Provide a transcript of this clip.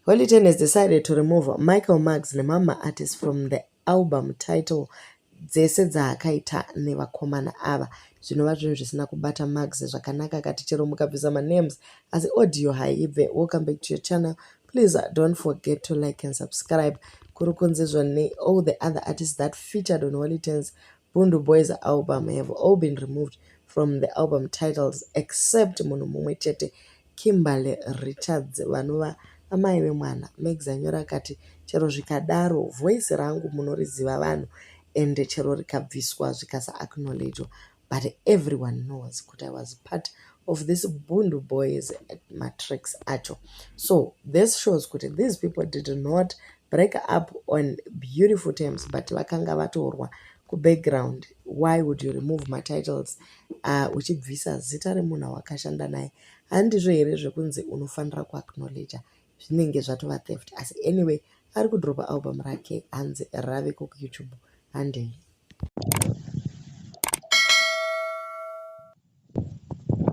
Holy Ten has decided to remove Michael Magz nemamwe maartists from the album title dzese dzaakaita nevakomana ava, zvinova zvinhu zvisina kubata Magz zvakanaka. Akati chero mukabvisa manames, asi audio haibve. Welcome back to your channel. Please don't forget to like and subscribe. Kuri kunzi zvone all the other artists that featured on Holy Ten's Bhundu Boys album have all been removed from the album titles except munhu mumwe chete, Kimberly Richards, vanova amai vemwana. Magz anyora akati chero zvikadaro, voice rangu munoriziva vanhu, ende chero rikabviswa, zvikasa-acknowledgwa, but everyone knows kuti I was part of this Bhundu Boys matracks acho. So this shows kuti these people did not break up on beautiful terms, but vakanga vatorwa kubackground. Why would you remove matitles uchibvisa zita remunhu awakashanda naye? Handizvo here zvekunzi unofanira kuacknowledga? Zvinenge zvatova theft. Asi anyway, ari kudropa album rake, hanzi raveko kuYouTube. Handei.